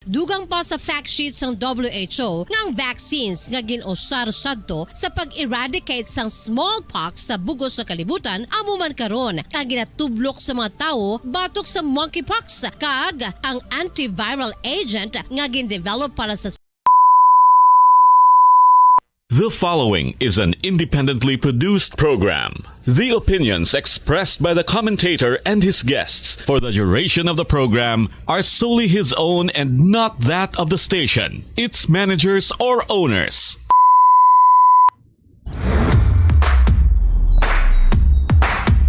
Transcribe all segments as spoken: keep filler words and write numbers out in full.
Dugang pa sa fact sheet sang W H O nga ang vaccines nga gin-usar sadto sa pag-eradicate sang smallpox sa bug-os nga kalibutan amo man karon ang ginatublok sa mga tawo batok sa monkeypox, kag ang antiviral agent nga gin-develop para sa The following is an independently produced program. The opinions expressed by the commentator and his guests for the duration of the program are solely his own and not that of the station, its managers, or owners.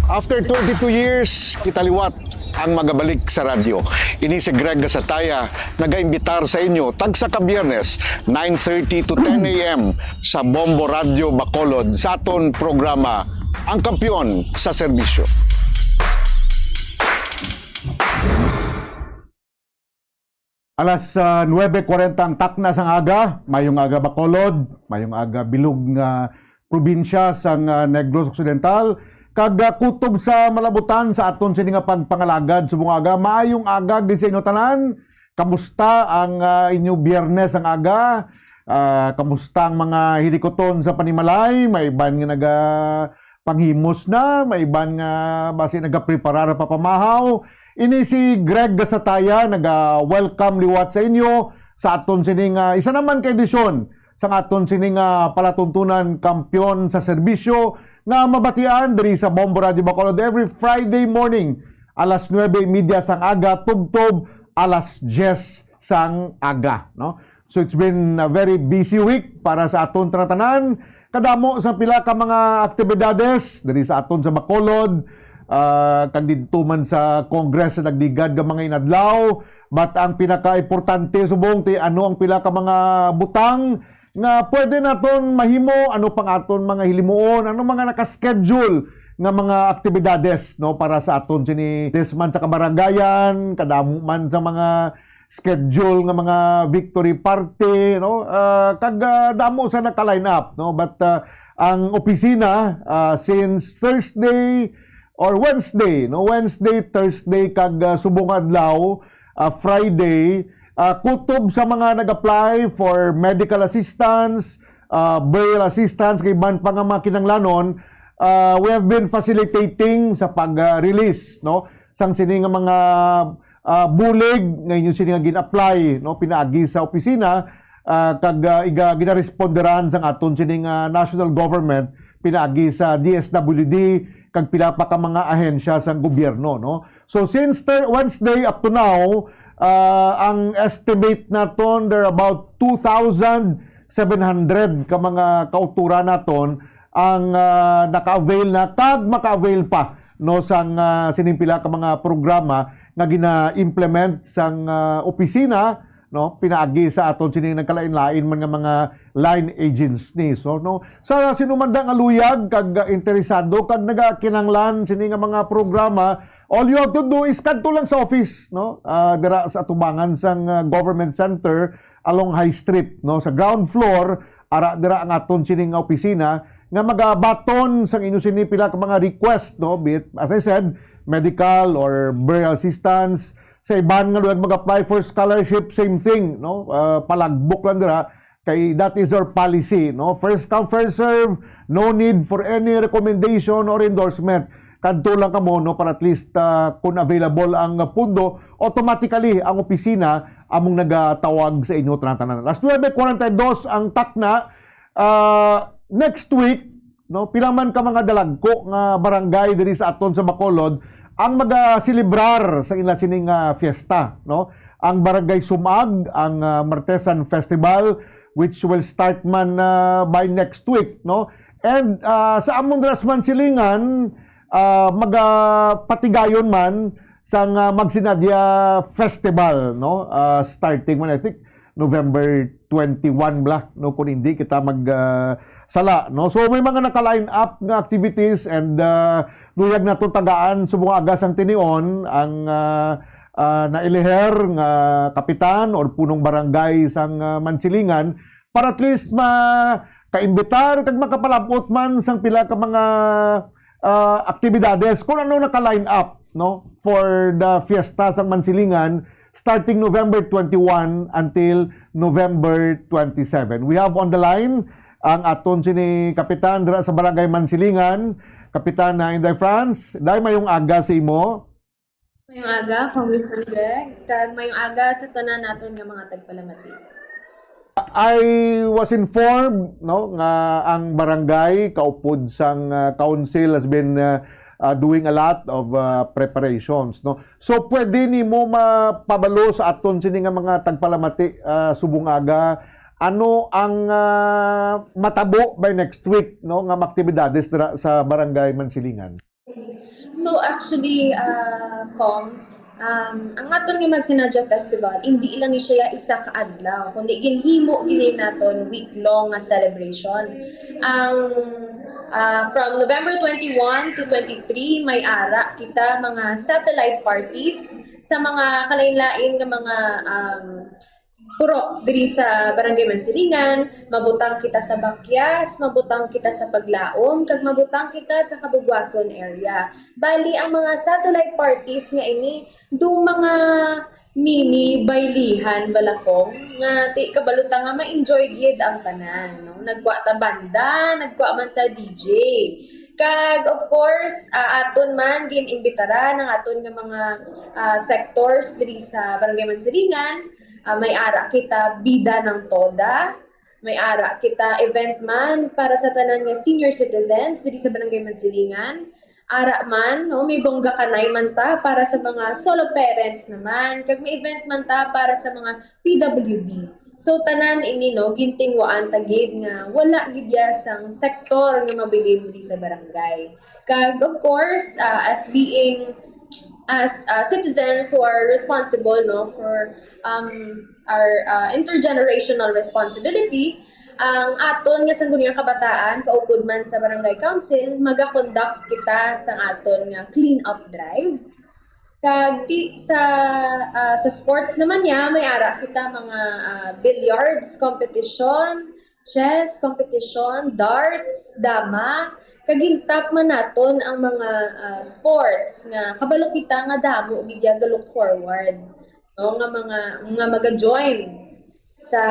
After twenty-two years, kita liwat ang magabalik sa radyo. Ini si Greg Gasataya, nagaimbitar sa inyo tagsa ka Biyernes, nine thirty to ten a m sa Bombo Radyo Bacolod sa aton programa, Ang Kampiyon sa Serbisyo. Alas ah, nuebe kwarenta ang takna sang aga. Mayong aga, Bacolod. Mayong aga, bilog nga probinsya sang ah, Negros Occidental. Kag ah, kutob sa malabutan sa aton sini nga pagpangalagad subong aga. Mayong aga gid sa inyo tanan. Kamusta ang ah, inyo Biyernes ang aga? Ah, kamusta ang mga hilikoton sa panimalay? May iban nga naga panghimos na, may iban nga basi nagapreparar pa pamahaw. Ini si Greg Gasataya, naga-welcome liwat sa inyo sa aton sini nga isa naman ka edisyon sang aton sini nga palatuntunan, Kampiyon sa Serbisyo, nga mabatian diri sa Bombo Radyo Bacolod every Friday morning, alas nuebe y media sang aga tubtob alas diyes sang aga, no? So it's been a very busy week para sa aton tanan-tanan. Kadamo sa pila ka mga aktibidades diri sa aton sa Bacolod, ah, kag didto man sa Congress sa nagligad nga mga inadlaw. But ang pinakaimportante subong ti ano ang pila ka mga butang nga pwede naton mahimo, ano pang aton mga hilimuon, ano mga naka-schedule nga mga aktibidades, no, para sa aton sini, this man sa kabarangayan, kadamo man sa mga schedule nga mga victory party, no? Ah, kag ah, damo sa naka-line up, no? But ah, ang opisina ah, since Thursday or Wednesday, no? Wednesday, Thursday kag ah, subong adlaw, ah, Friday, ah, kutob sa mga nag-apply for medical assistance, ah, burial assistance, kag iban pa nga mga kinahanglanon, ah, we have been facilitating sa pag-release, no, sang sini nga mga ah, bulig nga inyo sini nga gin-apply, no, pinaagi sa opisina, ah, kag ah, iga ginaresponderan sang aton sini nga national government pinaagi sa D S W D kag pila pa ka mga ahensya sang gobyerno, no. So since Thur- Wednesday up to now, ah, ang estimate naton there are about two thousand seven hundred ka mga kauturan naton ang ah, naka-avail na kag maka-avail pa, no, sang ah, sining pila ka mga programa nga gina-implement sang ah, opisina, no, pinaagi sa aton sining nagkalain-lain man nga mga line agencies, so, no. Sa sino man da nga luyag kag ah, interesado kag nagakinahanglan sini nga mga programa, all you have to do is kadto lang sa office, no, ah, dira sa atubangan sang ah, government center along High Street, no, sa ground floor. Ara dira ang aton sini nga opisina nga magabaton sang inyo sini pila ka mga request, no, be it, as I said, medical or burial assistance. Sa iban nga lugar mag-apply for scholarship, same thing, no. Ah, palagbok lang dira kay that is our policy, no. First come, first serve, no need for any recommendation or endorsement. Kadto lang kamo, no, para at least ah, kung available ang pundo, automatically ang opisina among nagatawag sa inyo tanan-tanan. Alas nuebe kwarenta y dos ang takna. Ah, next week, no, pila man ka mga dalagko nga barangay diri sa aton sa Bacolod ang magaselebrar sa ila sining ah, fiesta, no? Ang Barangay Sumag, ang ah, Martesan Festival, which will start man ah, by next week, no? And ah, sa amon dira sa Mansilingan, ah, magapatigayon man sang ah, Magsinadya Festival, no? Ah, starting man, I think, November twenty-one bala, no, kung hindi kita mag ah, sala, no. So may mga naka-line up nga activities and ah, luyag naton tagaan subong aga sang tinion ang ah, ah, nailiher nga kapitan or punong barangay sang ah, Mansilingan para at least makaimbitar kag makapalab-ot man sang pila ka mga ah, aktibidades kung ano naka-line up, no, for the fiesta sang Mansilingan starting November twenty-one until November twenty-seven. We have on the line ang aton sini kapitan dira sa Barangay Mansilingan, Kapitan na Inday Franz. Day, mayong aga sa imo. Mayong aga, Congressman Greg, kag mayong aga sa tanan naton nga mga tagpalamati. I was informed, no, nga ang barangay kaupod sang, uh, council has been, uh, uh, doing a lot of, uh, preparations, no. So pwede nimo mapabalo sa aton sini nga mga tagpalamati, uh, subong aga, ano ang, uh, matabo by next week, no, nga mga aktibidades dira sa Barangay Mansilingan? So actually, uh, Kong, um, ang aton nga Magsinadya Festival, hindi lang ni siya isa ka adlaw, kundi ginhimo gini naton week-long nga celebration. Ang, uh, from November twenty-one to twenty-three, may ara kita mga satellite parties sa mga kalain-lain nga mga, um, purok diri sa Barangay Mansilingan, mabutang kita sa Bakyas, mabutang kita sa Paglaom, kag mabutang kita sa Cabugwason area. Bali, ang mga satellite parties nga ini, do mga mini baylihan bala, Kong, nga ti kabalo ta nga ma-enjoy gid ang tanan, no? Nagkwa ta banda, nagkwa man ta D J. Kag of course, ah, aton man gin-imbitaran ang aton nga mga, ah, sectors diri sa Barangay Mansilingan. Ah, may ara kita Bida ng Toda, may ara kita event man para sa tanan nga senior citizens diri sa Barangay Mansilingan. Ara man, no, may bongga kanay man ta para sa mga solo parents naman, kag may event man ta para sa mga P W D. So, tanan ini, no, gintinguhaan ta gid nga wala gid ya sang sektor nga mabilin diri sa barangay. Kag, of course, ah, as being, as, ah, citizens who are responsible, no, for, um, our, ah, intergenerational responsibility, ang aton nga sangguniang kabataan, kaupod man sa barangay council, magakonduct kita sang aton nga clean-up drive. Kag ti-, sa, ah, sa sports naman niya, may ara kita mga, ah, billiards competition, chess competition, darts, dama. Kag gintap man naton ang mga, ah, sports nga kabalo kita nga damo gid ya ga-look forward, no, nga mga, nga maga-join sa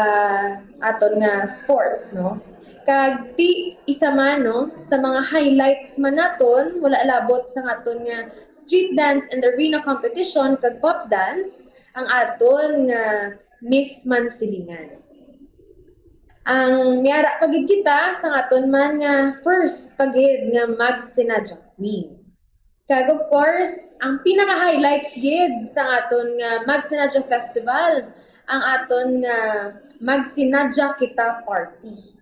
aton nga sports, no? Kag ti isa man, no, sa mga highlights man naton, wala labot sa aton nga street dance and arena competition kag pop dance, ang aton nga Miss Mansilingan. Ang may ara pa gid kita sa aton man nga first pa gid nga Magsinadya Queen. Kag of course, ang pinaka-highlights gid sa aton nga Magsinadya Festival, ang aton nga Magsinadya Kita Party.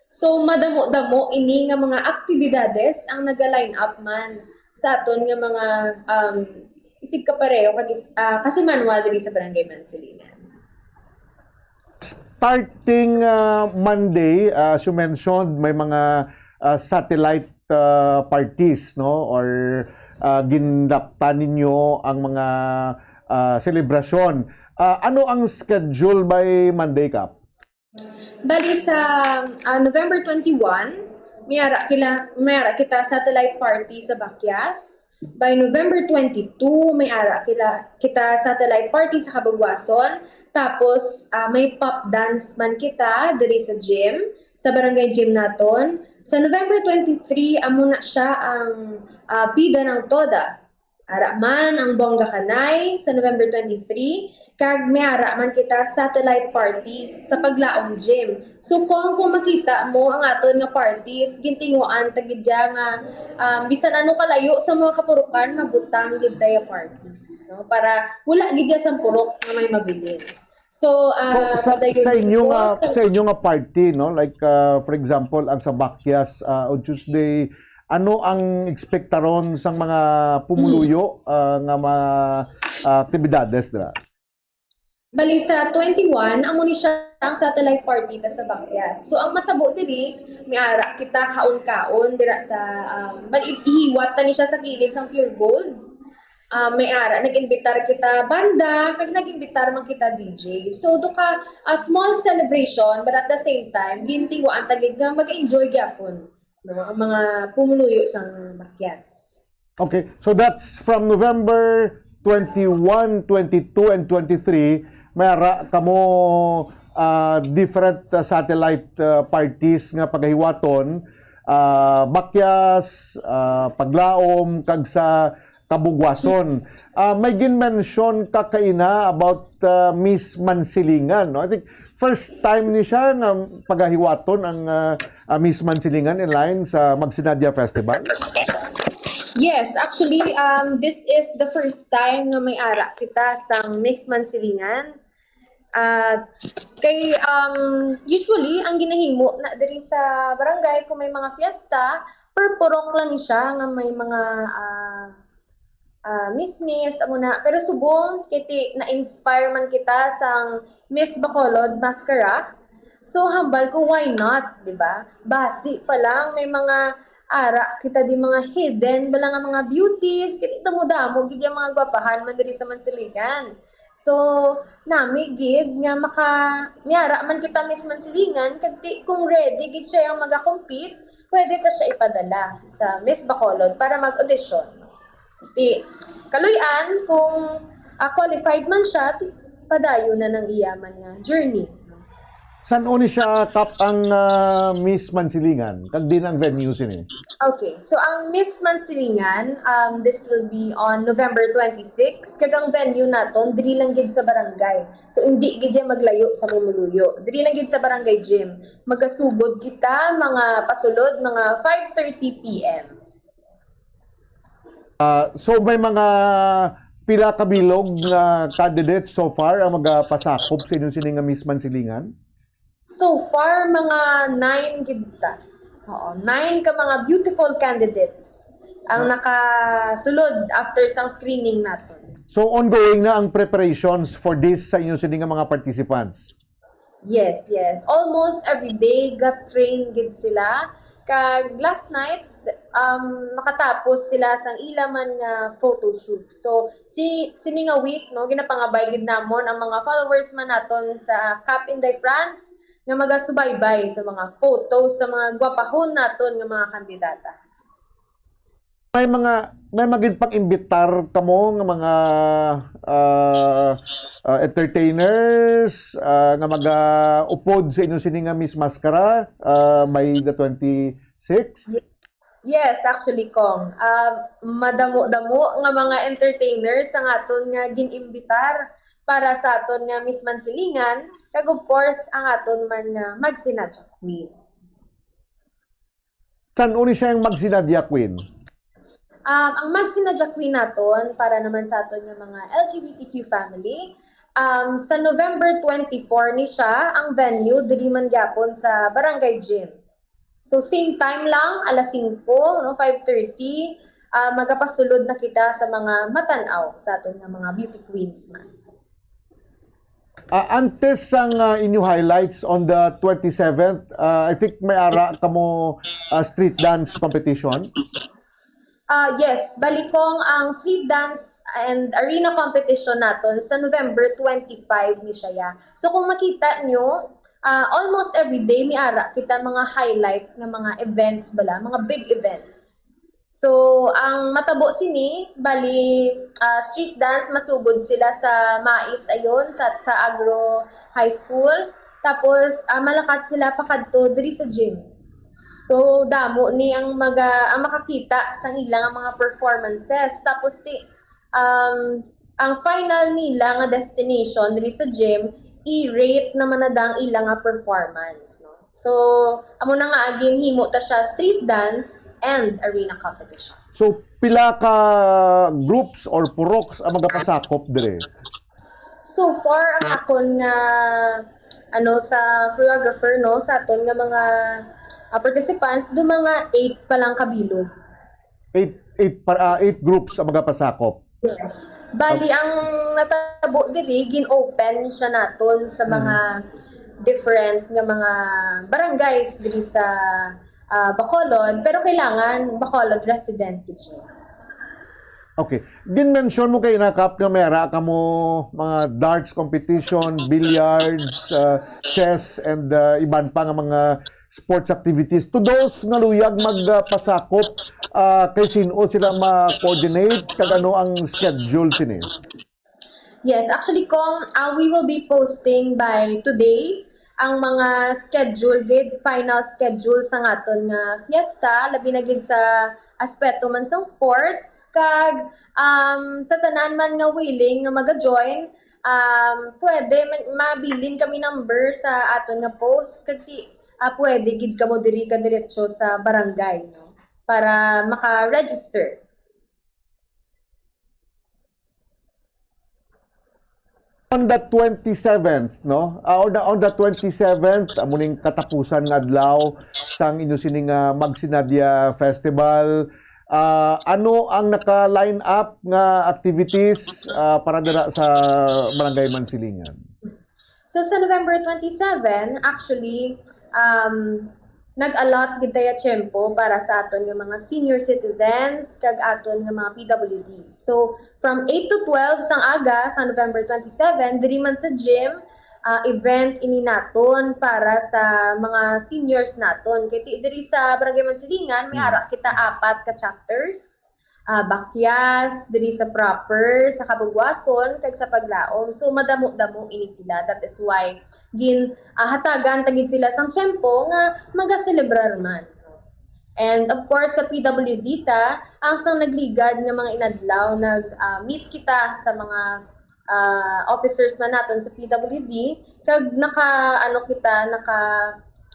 So, madamo-damo ini nga mga aktibidades ang naga-line up man sa aton nga mga, um, isigkapareho kag is-, ah, kasimanwa diri sa Barangay Mansilingan. Starting, ah, Monday, ah, as you mentioned, may mga, ah, satellite, ah, parties, no? Or, ah, gindaptan ninyo ang mga, ah, selebrasyon. Ah, ano ang schedule by Monday, Kap? Bali sa, ah, November twenty-one, may ara kila-, may ara kita satellite party sa Bakyas. By November twenty-two, may ara kila-, kita satellite party sa Cabugwason. Tapos, ah, may pop dance man kita diri sa gym, sa barangay gym naton. Sa November twenty-three, amo na siya ang, ah, Bida ng Toda. Ara man ang Bongga Kanay sa November twenty-three, kag may ara man kita satellite party sa Paglaom Gym. So, kung, kung makita mo ang aton nga parties, gintinguan ta gid dya nga, um, bisan ano kalayo sa mga kapurukan, mabutang gid ta ya parties, no? Para wala gid ya sang purok nga may mabilin. So, So, ah, sa, padayon sa inyo ko nga, sa sa inyo nga party, no? Like, ah, for example, ang sa Bakyas, ah, on Tuesday, ano ang ekspektaron sang mga pumuluyo, ah, nga mga, ah, aktibidades dira? Bali, sa twenty-one, amo ni siya ang satellite party ta sa Bakyas. So, ang matabo diri, may ara kita kaon-kaon dira sa, ah, bali, ihiwat ta ni siya sa kilid sang Pure Gold. Ah, may ara, nag-imbitar kita banda, kag nag-imbitar man kita D J. So, do ka, ah, small celebration, but at the same time, gintinguan ta gid nga mag-enjoy gyapon, no, ang mga pumuluyo sang Bakyas. Okay, so that's from November twenty-one, twenty-two, and twenty-three, may ara kamo, ah, different, ah, satellite, ah, parties nga pagahiwaton, ah, Bakyas, ah, Paglaom, kag sa Kabugwason. Ah, may gin-mention ka kaina about, ah, Miss Mansilingan, no? I think first time ni siya nga pagahiwaton ang, ah, ah, Miss Mansilingan, Elaine, sa Magsinadya Festival. Yes, actually, um, this is the first time nga may ara kita sang Miss Mansilingan. At kay, um, usually, ang ginahimo na diri sa barangay, kung may mga fiesta, per purok lang siya nga may mga, ah, ah, Miss Miss, amo na. Pero subong, kiti na-inspire man kita sang Miss Bacolod Mascara. So, hambal ko, why not, di ba? Basi pa lang, may mga ara kita di, mga hidden bala nga mga beauties, kiti damo-damo gid yung mga gwapahan man diri sa Mansilingan. So, nami gid nga maka, may ara man kita Miss Mansilingan, kag ti, kung ready gid siya yung maga-compete, pwede ta siya ipadala sa Miss Bacolod para mag-audition. Ti, kaluy-an, kung, ah, qualified man siya, ti, padayon na nang iya man nga journey. San-o ni siya, Kap, ang, ah, Miss Mansilingan? Kag diin ang venue sini? Okay, so ang Miss Mansilingan, um, this will be on November twenty-six. Kag ang venue naton, diri lang gid sa barangay. So, hindi gid yan maglayo sa Pumuluyo. Diri lang gid sa barangay gym. Magasugod kita, mga pasulod, mga five thirty P M. Ah, so, may mga pila ka bilog nga candidates so far ang magapasakop sa inyong sini nga Miss Mansilingan? So far, mga nine gid ta. Oo, nine ka mga beautiful candidates ang nakasulod after sang screening naton. So, ongoing na ang preparations for this sa inyong sini nga mga participants? Yes, yes. Almost every day, ga-train gid sila. Kag last night, um, makatapos sila sang ila man nga photo shoot. So, si, sini nga week, no, ginapangabay gid namon ang mga followers man naton sa Kap Inday France nga magasubaybay sa mga photos sa mga gwapahon naton nga mga kandidata. May mga, may magin pang-imbitar kamo nga mga, ah, ah, entertainers, ah, nga magaupod sa inyong sini nga Miss Mascara, ah, by the twenty-six? Yes, actually, Kong. Ah, madamo-damo nga mga entertainers ang aton nga gin-imbitar para sa aton nga Miss Mansilingan, kag of course, ang aton man nga Magsinadya Queen. San-o ni siya ang Magsinadya Queen? Um, ang Magsinadya Queen naton, para naman sa aton nga mga L G B T Q family, um, sa November twenty-four ni siya ang venue, diri man gyapon sa Barangay Gym. So, same time lang, alas singko, no, five thirty, ah, magapasulod na kita sa mga matan-aw sa aton nga mga beauty queens man. Ah, antes sang, ah, inyo highlights on the twenty-seventh, ah, I think may ara kamo, ah, street dance competition. Ah, yes, bali, Kong, ang street dance and arena competition naton sa November twenty-five ni siya, ya. So, kung makita nyo, ah, almost every day may ara kita mga highlights nga mga events bala, mga big events. So, ang matabo sini, bali, ah, street dance, masugod sila sa Mais ayon, sa, sa Agro High School. Tapos, ah, malakat sila pakadto diri sa gym. So, damo ni ang maga, ang makakita sa ilang mga performances. Tapos, ti, um, ang final nila nga destination diri sa gym, i-rate naman na dang ilang nga performance, no? So, amo na nga, ginhimo ta siya street dance and arena competition. So, pila ka groups or puroks ang magapasakop dire? So far, ang akon nga, ano, sa choreographer, no, sa aton nga mga, ah, participants, do mga eight pa lang kabilog. Eight, eight, par, ah, eight groups ang magapasakop. Yes. Bali, ang natabo diri, gin-open siya naton sa mga different nga mga barangays diri sa, ah, Bacolod, pero kailangan Bacolod resident gid siya. Okay. Gin-mention mo kay na, Kap, nga may ara kamo mga darts competition, billiards, ah, chess, and, ah, iban pa nga mga sports activities. To those nga luyag magpasakop, ah, kay sin-o sila ma-coordinate, kag ano ang schedule sini? Yes, actually, Kong, ah, we will be posting by today ang mga schedule gid, final schedule sa aton nga fiesta, labi na gid sa aspeto man sang sports, kag, um, sa tanan man nga willing nga maga-join, um, pwede man, mabilin kami number sa aton nga post, kag ti, ah, pwede gid kamo diri ka diretso sa barangay, no? Para maka-register. On the twenty-seventh, no? Ah, on the, on the twenty-seventh, amo ning katapusan nga adlaw sang inyo sining, ah, Magsinadya Festival. Ah, ano ang naka-line up nga activities, ah, para dira sa Barangay Mansilingan? So, sa November twenty-seven, actually, um, nag-allot gid tayo tiyempo para sa aton nga mga senior citizens kag aton nga mga P W Ds. So, from eight to twelve sang aga sa November twenty-seven, diri man sa gym, ah, event ini naton para sa mga seniors naton. Kay ti-, diri sa Barangay Mansilingan, may Mm. ara kita apat ka chapters, ah, Bakyas, diri sa proper, sa Kabugwason, kag sa Paglaom. So, madamo-damo ini sila. That is why gin, ah, hatagan ta gid sila sang tiyempo nga magaselebrar man. And of course, sa P W D ta, ang sang nagligad nga mga inadlaw, nag, ah, meet kita sa mga, ah, officers man naton sa P W D, kag naka, ano kita, naka,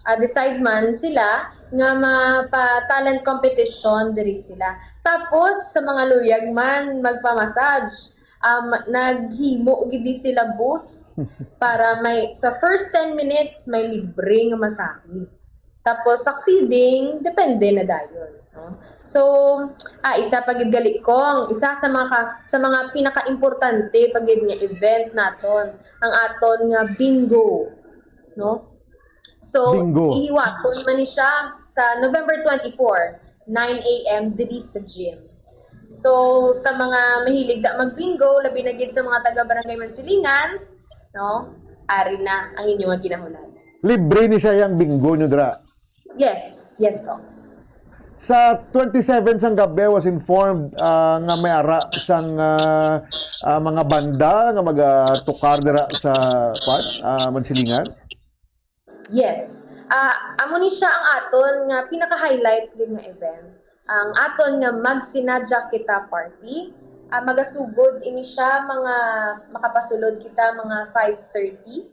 ah, decide man sila nga mapa-talent competition diri sila. Tapos, sa mga luyag man magpa-massage, um, naghimo gid sila booth para may, sa first ten minutes, may libre nga masahe. Tapos, succeeding, depende na dayon, no? So, ah, isa pa gid gali, Kong, isa sa mga ka-, sa mga pinaka-importante pa gid nga event naton, ang aton nga bingo, no? So, Bingo. Ihiwaton man ni siya sa November twenty-four, nine A M diri sa gym. So, sa mga mahilig da mag-bingo, labi na gid sa mga taga Barangay Mansilingan, no? Ari na ang inyo nga ginahulanan. Libre ni siya yang bingo nyo dira? Yes, yes po. Sa twenty-seven sang gabi, I was informed, ah, nga may ara sang, ah, ah, mga banda nga magatukar dira sa, kwan, ah, Mansilingan. Yes. Ah, amo ni siya ang aton nga pinaka-highlight gid nga event. Ang aton nga Magsinadya Kita Party. Ah, magasugod ini siya mga, makapasulod kita mga five thirty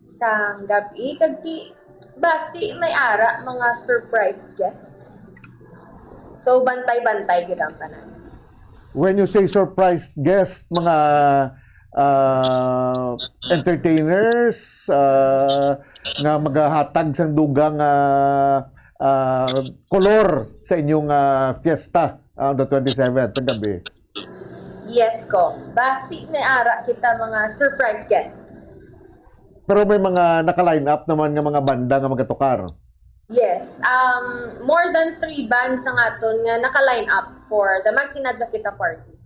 sang gab-i, kag ti-, basi may ara mga surprise guests. So, bantay-bantay gid ang tanan. When you say surprise guest, mga, ah, entertainers, ah, nga magahatag sang dugang, ah, ah, kolor sa inyong, ah, fiesta, ah, on the twenty-seventh sa gabi. Yes, Kong. Basi may ara kita mga surprise guests. Pero may mga naka-line up naman nga mga banda nga magatukar. Yes. Um, more than three bands ang aton nga naka-line up for the Magsinadya Kita Party.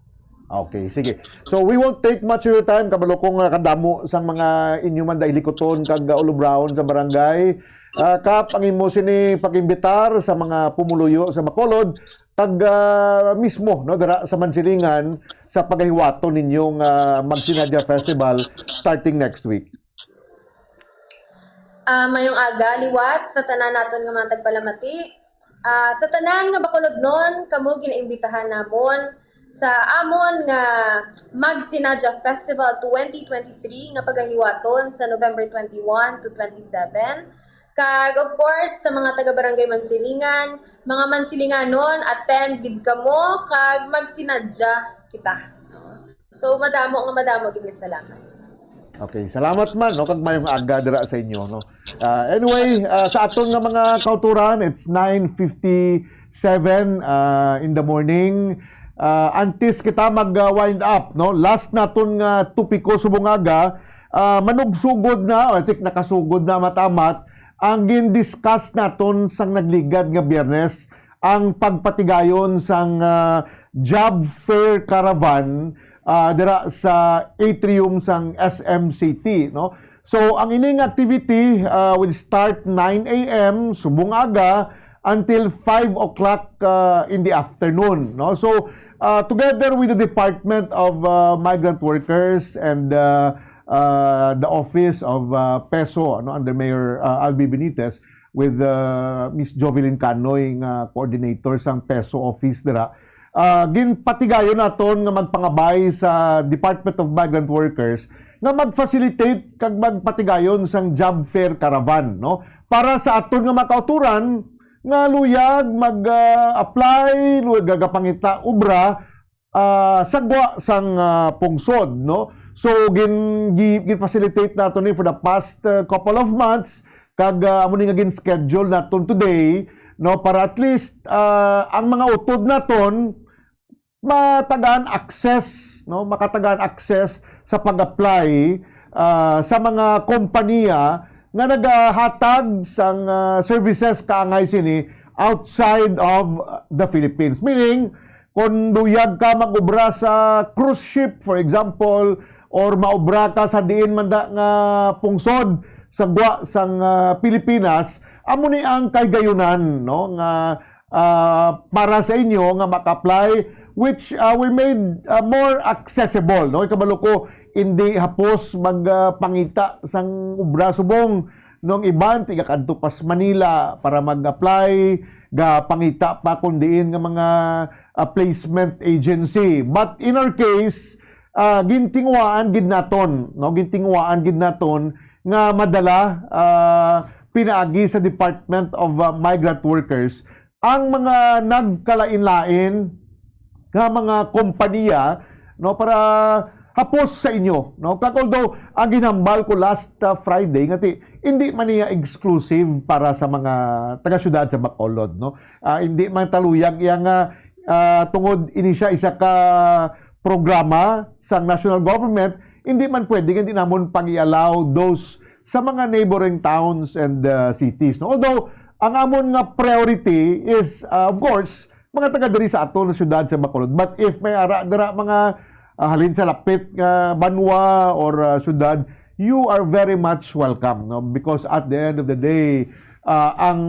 Okay, sige. So, we won't take much of your time. Kabalo ko nga kadamo sang mga inyo man dahil likuton kag, uh, ulubraon sa barangay. Ah, Kap, ang imo sini pag-imbitar sa mga pumuluyo sa Bacolod, kag, ah, mismo, no, dira sa Mansilingan sa pagahiwaton ninyong, ah, Magsinadya Festival starting next week. Ah, mayong aga liwat sa tanan naton nga mga tagpalamati. Ah, sa tanan nga Bacolodnon, kamo ginaimbitahan namon sa amon nga Magsinadya Festival twenty twenty-three nga pagahiwaton sa November twenty-one to twenty-seven. Kag, of course, sa mga taga Barangay Mansilingan, mga Mansilinganon, attend gid kamo kag magsinadya kita, no? So, madamo nga madamo gid nga salamat. Okay, salamat man, no, kag mayong aga dira sa inyo, no. Ah, anyway, ah, sa aton nga mga kauturan, it's nine fifty-seven, ah, in the morning. Ah, antes kita mag, ah, wind up, no, last naton nga topiko subong aga, ah, manugsugod na, I think nakasugod na matamat ang gin-discuss naton sang nagligad nga Biyernes, ang pagpatigayon sang, ah, job fair caravan, ah, dira sa atrium sang S M City, no? So, ang ining activity, uh, will start nine a m subong aga until five o'clock, uh, in the afternoon, no? So, uh, together with the Department of, uh, Migrant Workers and, uh, uh, the Office of, uh, PESO, no, under Mayor, uh, Albi Benitez, with, uh, Miss Jovelyn Canoy nga coordinator sang PESO office dira, ah, ginpatigayon naton nga magpangabay sa Department of Migrant Workers nga mag-facilitate kag magpatigayon sang job fair caravan, no? Para sa aton nga mga kauturan nga luyag mag, ah, apply, luyag gagapangita obra, ah, sa gwa sang, ah, pungsod, no? So, gin-, gi-, gin-facilitate nato ni for the past, ah, couple of months, kag, ah, amo ni nga gin-schedule naton today, no, para at least, ah, ang mga utod naton matagaan access, no, makatagaan access sa pag-apply, ah, sa mga kompanya nga nagahatag sang, ah, services kaangay sini outside of the Philippines. Meaning, kung luyag ka mag-obra sa cruise ship, for example, or maobra ka sa diin man da nga pungsod sa gwa sang, ah, Pilipinas, amo ni ang kahigayunan, no, nga, ah, para sa inyo nga maka-apply, which, ah, we made, ah, more accessible, no? Ikabalo ko, hindi hapos mag, ah, pangita sang obra subong nung iban, tiga kadto pas Manila para mag-apply, ga pangita pa kung diin nga mga, ah, placement agency. But in our case, ah, gintinguhaan gid naton, no? Gintinguhaan gid naton nga madala, ah, pinaagi sa Department of, ah, Migrant Workers ang mga nagkalain-lain nga mga kompanya, no, para hapos sa inyo, no? Kag although ang ginhambal ko last, ah, Friday nga ti, hindi man niya exclusive para sa mga taga-siyudad sa Bacolod, no? Ah, hindi man taluyag iya nga, ah, tungod ini siya isa ka programa sa national government, hindi man pwede nga hindi namon pag-i-allow those sa mga neighboring towns and, uh, cities, no? Although, ang amon nga priority is, uh, of course, mga taga diri sa aton nga siyudad sa Bacolod. But if may ara dira mga, uh, halin sa lapit nga banwa or, uh, siyudad, you are very much welcome, no? Because at the end of the day, uh, ang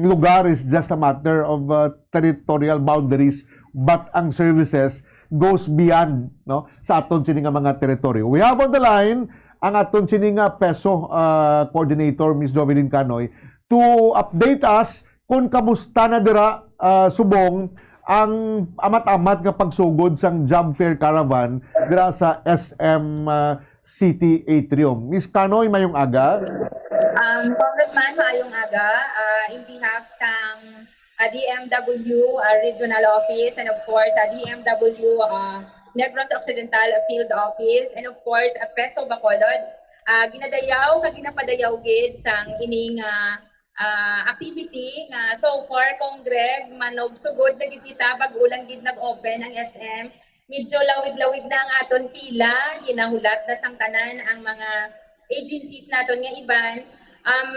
lugar is just a matter of, uh, territorial boundaries, but ang services goes beyond, no, sa aton sini nga mga teritoryo. We have on the line ang aton sini nga PESO, ah, coordinator, Miss Jovelyn Canoy, to update us kung kamusta na dira, ah, subong ang amat-amat nga pagsugod sang job fair caravan dira sa S M, ah, City Atrium. Miss Canoy, mayong aga. Um, Congressman, mayong aga. Ah, in behalf sang, ah, D M W, ah, Regional Office, and of course, ah, D M W, ah, Negros Occidental Field Office, and of course, ah, PESO Bacolod, ah, ginadayaw kag ginapadayaw gid sang ining, ah, ah, activity nga so far, Kong Greg, manugsugod na gid kita, bag-o lang gid nag-open ang S M. Medyo lawig-lawig na ang aton pila, ginahulat na sang tanan ang mga agencies naton nga iban. Um,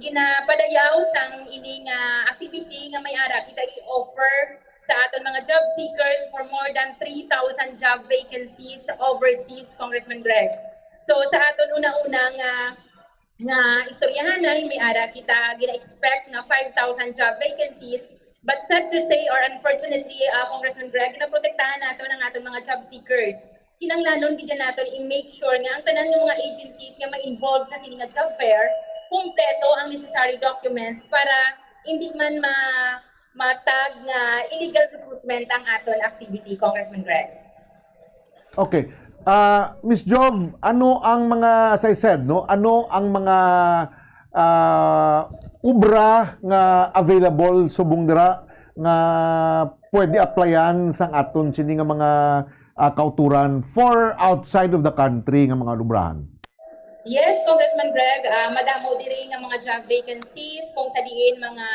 ginapadayaw sang ini nga activity nga may ara kita i-offer sa aton mga job seekers for more than three thousand job vacancies overseas, Congressman Greg. So, sa aton una-una nga nga istoryahanay, may ara kita gina-expect nga five thousand job vacancies. But sad to say, or unfortunately, uh, Congressman Greg, ginaprotektahan naton ang aton mga job seekers. Kinahanglanon gid naton i-make sure nga ang tanan nga mga agencies nga ma-involve sa sini nga job fair, kompleto ang necessary documents para hindi man ma matag nga illegal recruitment ang aton activity, Congressman Greg. Okay. Ah, Miss Jov, ano ang mga, as I said, no, ano ang mga, ah, obra nga available subong dira nga pwede applyan sang aton sini nga mga, ah, kauturan for outside of the country nga mga obrahan? Yes, Congressman Greg, ah, madamo diri nga mga job vacancies kung sa diin mga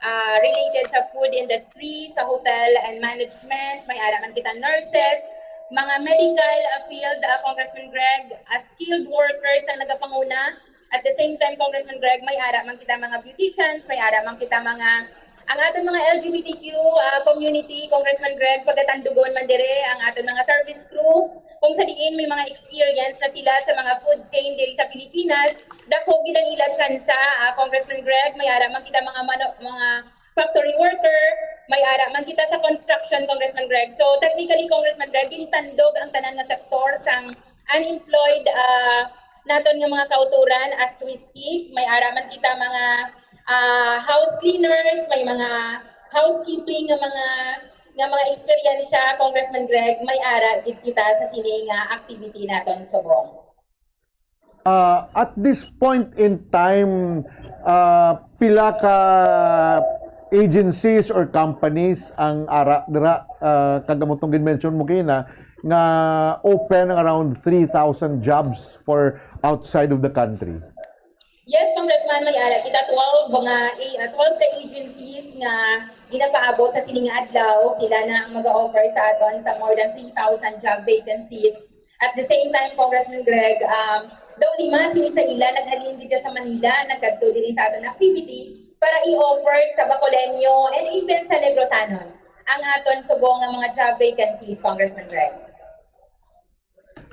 ah, related sa food industry, sa hotel and management, may ara man kita nurses, mga medical, ah, field, ah, Congressman Greg, ah, skilled workers ang nagapanguna. At the same time, Congressman Greg, may ara man kita mga beauticians, may ara man kita mga, Ang aton mga L G B T Q, ah, community, Congressman Greg, pagatandugon man dire ang aton mga service crew, kung sa diin may mga experience na sila sa mga food chain diri sa Pilipinas, dako gid ang ila tsansa, ah, Congressman Greg, may ara man kita mga mano-, mga factory worker, may ara man kita sa construction, Congressman Greg. So, technically, Congressman Greg, gintandog ang tanan nga sektor sang unemployed, ah, naton nga mga kauturan as we speak. May ara man kita mga, ah, house cleaners, may mga housekeeping nga mga, nga mga eksperyensya, Congressman Greg, may ara gid kita sa sini nga activity naton subong. Ah, at this point in time, ah, pila ka agencies or companies ang ara dira? Ah, kag amo tong gin-mention mo kina nga open ang around three thousand jobs for outside of the country. Yes, Congressman, may ara kita twelve mga, eh, twelve ka agencies nga ginapaabot sa sini nga adlaw. Sila na ang mag-offer sa aton sa more than three thousand job vacancies. At the same time, Congressman Greg, um, daw lima sini sa ila naghalin dito sa Manila, nagkadto diri sa aton activity para i-offer sa Bacoleño and even sa Negrosanon ang aton subong nga mga job vacancies, Congressman Greg.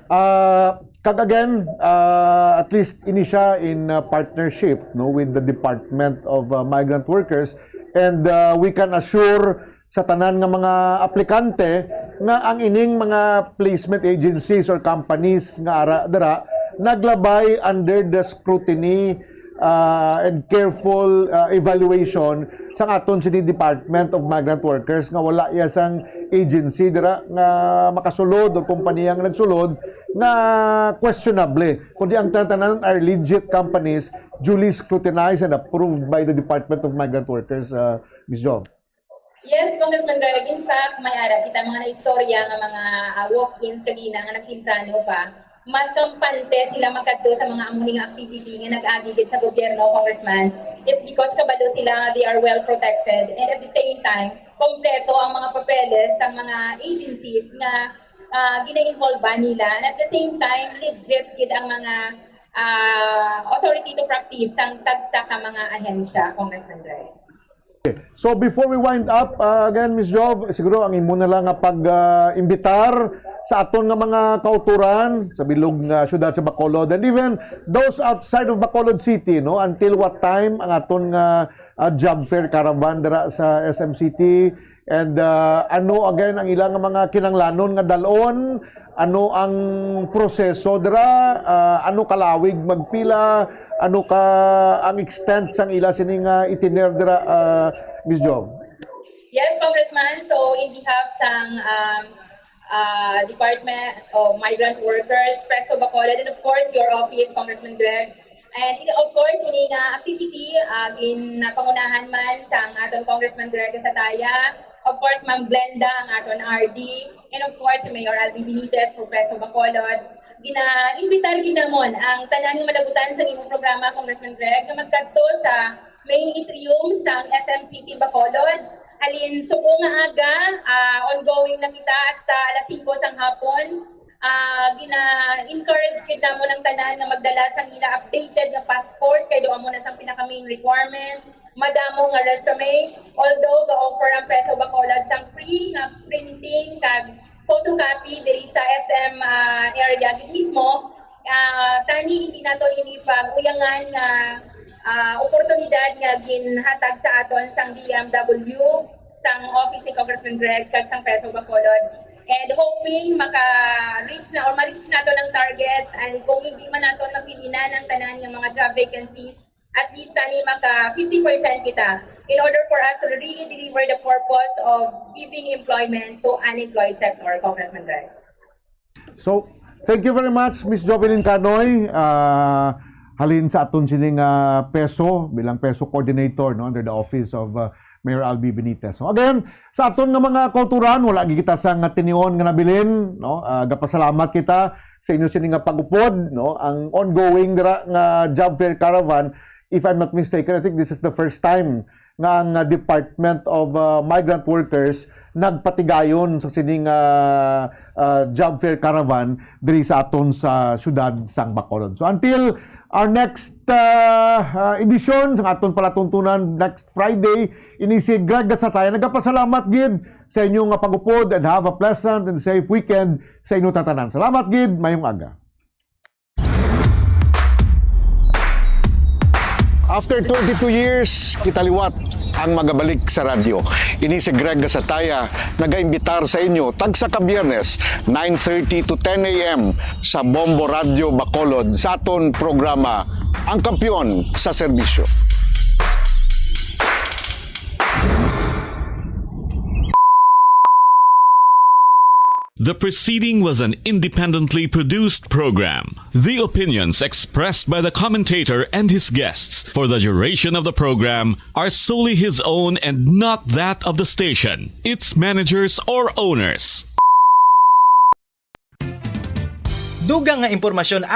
Uh, kag again, uh, at least ini siya in uh, partnership, no, with the Department of uh, Migrant Workers, and uh, we can assure sa tanan nga mga aplikante nga ang ining mga placement agencies or companies nga ara dira naglabay under the scrutiny uh, and careful uh, evaluation sang aton sini Department of Migrant Workers nga wala iya sang agency dira nga makasulod o kompanya nga nagsulod nga questionable, kundi ang tanan are legit companies duly scrutinized and approved by the Department of Migrant Workers, uh, Miss Jov. Yes, Congressman Greg. In fact, may ara kita mga naistorya nga mga uh, walk-ins kagina nga nagtintrano pa. Mas kampante sila magkadto sa mga amo nga activity nga nag-agi gid sa gobyerno, Congressman. It's because kabalo sila they are well protected, and at the same time, kompleto ang mga papeles sa mga agencies nga uh, gina-involve nila. And at the same time, legit gid ang mga uh, authority to practice sang tagsa ka mga ahensya, Congressman Greg. So before we wind up, uh, again, Miss Jov, siguro ang imo na lang nga pag-imbitar uh, sa aton nga mga kauturan sa bilog nga uh, syudad sa Bacolod and even those outside of Bacolod City, no, until what time ang aton nga uh, job fair caravan dira sa S M City and uh, ano again ang ilang mga kinanglanon nga dalon, ano ang proseso dira, uh, ano kalawig magpila, ano ka ang extent sang ila sini nga uh, itiner dira, uh, Miss Jov? Yes, Congressman. So in behalf sang um, uh, Department of Migrant Workers, Preso Bacolod, and of course your office, Congressman Greg, and of course ini nga activity uh, ginapangunahan man sang aton Congressman Greg Sataya, of course Ma'am Glenda ang aton R D, and of course Mayor Alvin Benitez for Preso Bacolod. Gina-invitar gid namon ang tanan nga madagutan sa imong programa, Congressman Greg, nga magkadto sa main atrium sang S M City Bacolod. Halin subong nga aga, uh, ongoing na kita hasta alas singko sang hapon. Uh, gina-encourage gid namon ang tanan nga magdala sang ila updated nga passport kay duha mo na sang pinaka main requirement. Madamo nga resume, although ga-offer ang Preso Bacolod sang free nga printing kag photocopy diri sa S M uh, area gid mismo. Uh, tani hindi nato ini pag-uyangan nga uh, oportunidad nga ginhatag sa aton sang D M W, sang office ni Congressman Greg kag sang Preso Bacolod. And hoping maka-reach na or ma-reach nato ang target, and kung hindi man nato mapilinan ang tanan nga mga job vacancies, at least tani maka fifty percent kita in order for us to really deliver the purpose of giving employment to unemployed sector, Congressman Greg. So, thank you very much, Miss Jovelyn Canoy. Uh, halin sa aton sining uh, Preso, bilang Preso coordinator, no, under the office of uh, Mayor Albi Benitez. So again, sa aton nga mga kauturan, wala gid kita sang tinion nga nabilin, no? Uh, gapasalamat kita sa inyo sini nga pag-upod, no? Ang ongoing dira nga job fair caravan, if I'm not mistaken, I think this is the first time nga ang uh, Department of uh, Migrant Workers nagpatigayon sa sining uh, uh, job fair caravan diri sa aton sa siyudad sang Bacolod. So until Our next uh, uh, edition sa aton palatuntunan next Friday, ini si Greg Gasataya. Nagapasalamat gid sa inyo nga pagupod, and have a pleasant and safe weekend sa inyo tatanan. Salamat gid, mayong aga. After twenty-two years, kita liwat ang magabalik sa radyo. Ini si Greg Gasataya, nagaimbitar sa inyo tagsa ka Biyernes, nine thirty to ten a m sa Bombo Radio Bacolod sa aton programa, Ang Kampiyon sa Serbisyo. The preceding was an independently produced program. The opinions expressed by the commentator and his guests for the duration of the program are solely his own and not that of the station, its managers, or owners. Dugang nga impormasyon